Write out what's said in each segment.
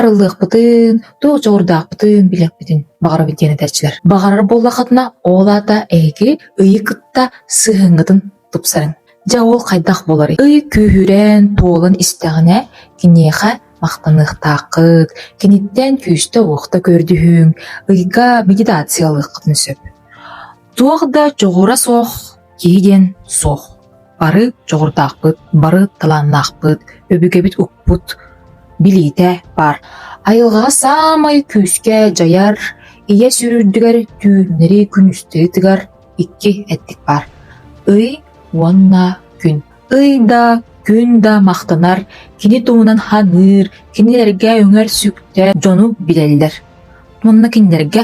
Арыллыахпытын, туох дьоҕурдаахпытын билиэхпитин баҕарабыт диэн этээччилэр. Баҕарар буоллаххытына, ол аата эһиги ыйы кытта сыһыаҥҥытын тупсарыҥ. Дьэ ол хайдах буоларый? Ый күүһүрэн, туолан истэҕинэ, киниэхэ махтаныахтааххыт, киниттэн күүстэ-уохта көрдөһүҥ, ыйга медитациялыаххытын сөп. Туох да дьоҕура суох киһи диэн суох. Бары дьоҕурдаахпыт, бары талааннаахпыт, өбүгэбит укпут билиитэ баар. Айылҕаҕа саамай күүскэ дьайар, ийэ сүр үрдүгэр түүннэри күнүстэри тыгар икки эттик баар: ый уонна күн. Ый да, күн да махтанар, кини туһунан ханыыр, кинилэргэ үҥэр-сүктэр дьону билэллэр уонна кинилэргэ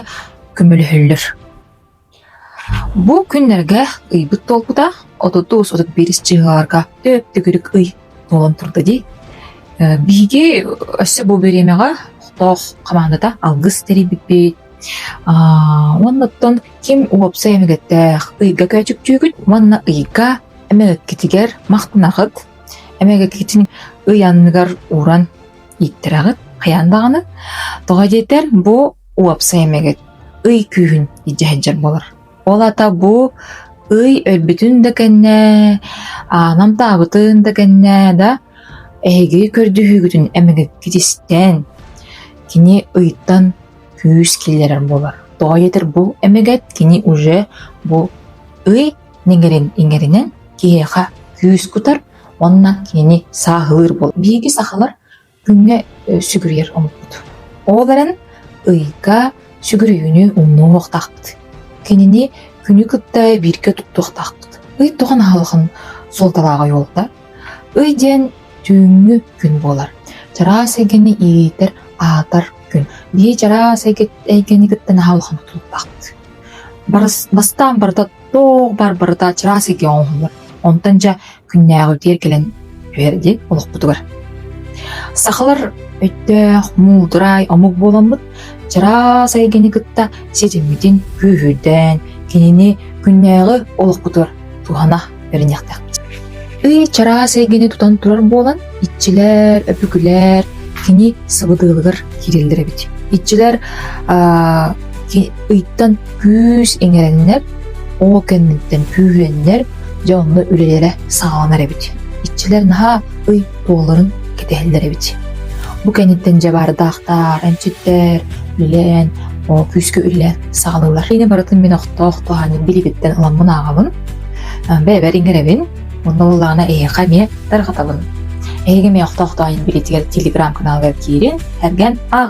көмөлөһөллөр. Бу күннэргэ ыйбыт туолбута 30-31 чыһыыларга төп-төгүрүк ый буолан турда дии. Биһиги өссө бу бириэмэҕэ олохтоох хамаандата алгыс тэрийбиппит. Уонна оттон ким уопсай эмэгэттээх ыйга көөчүктүүгүт уонна ыйга эмэгэккитигэр махтанаҕыт. Эмэгэккитин ый анныгар ууран ииттэрэҕит хайаан даҕаны. Тоҕо диэтэр бу уопсай эмэгэт ый күүһүн илдьэ сылдьар буолар. Ол аата бу ый өлбүтүн да кэннэ, намтаабытын да кэннэ да эһиги көрдөһүүгүтүн эмэгэккит истэн, кини ыйтан күүс киллэрэр буолар. Тоҕо диэтэр бу эмэгэт кини уже бу ый нэҥэрин иҥэринэн киһиэхэ күүс кутар уонна кинини сааһылыыр буолар. Биһиги сахалар күҥҥэ сүгүрүйэр омукпут. Ол эрэн ыйга сүгүрүйүүнү умнуохтаахпыт. Кинини күнү кытта бииргэ туттуохтаахпыт. Ый тоҕо наһаалахан суолталааҕа уолта. Ый диэн түүҥҥү күн буолар. Чараас эйгэни иитэр, аатар күн. Биһи чараас эйгэни кытта наһаа улахан тутулуктаахпыт. Бастаан барыта туох бар барыта чараас эйгэ оҥоһуллар. Онтон дьэ күннээҕитигэр кэлэн түһэр дии олохпутугар. Сахалар өйдөөх, муударай омук буоламмыт чараас эйгэни кытта ситиммитин күүһүрдэн, кинини күннээҕи олохпутугар туһана үөрэниэхтээхпит. Ый чараас эйгэни тутан турар буолан, иччилэр, өбүгэлэр кини сабыдыалыгар киирэллэр эбит. Иччилэр ыйтан күүс иҥэрэннэр, ол кэнниттэн күүһүөннэр, дьэ онно үлэлэрэ саҕаланар эбит. Иччилэр наһаа ый туоларын кэтэһэллэр эбит. Бу кэнниттэн дьэ баардаахтар, эмчиттэр үлэлээн, күүскэ үлэлээн саҕалыыллар. Ини барытын мин охтоох туһаанньыт билигиттэн ыламмын ааҕабын, бэйэбэр иҥэрэбин, онно буоллаҕына эһиэхэ эмиэ тарҕатабын. Эһиги эмиэ охтоох туһаанньыт билитигэр телеграм-каналыгар киирин, сэргэн ааҕын.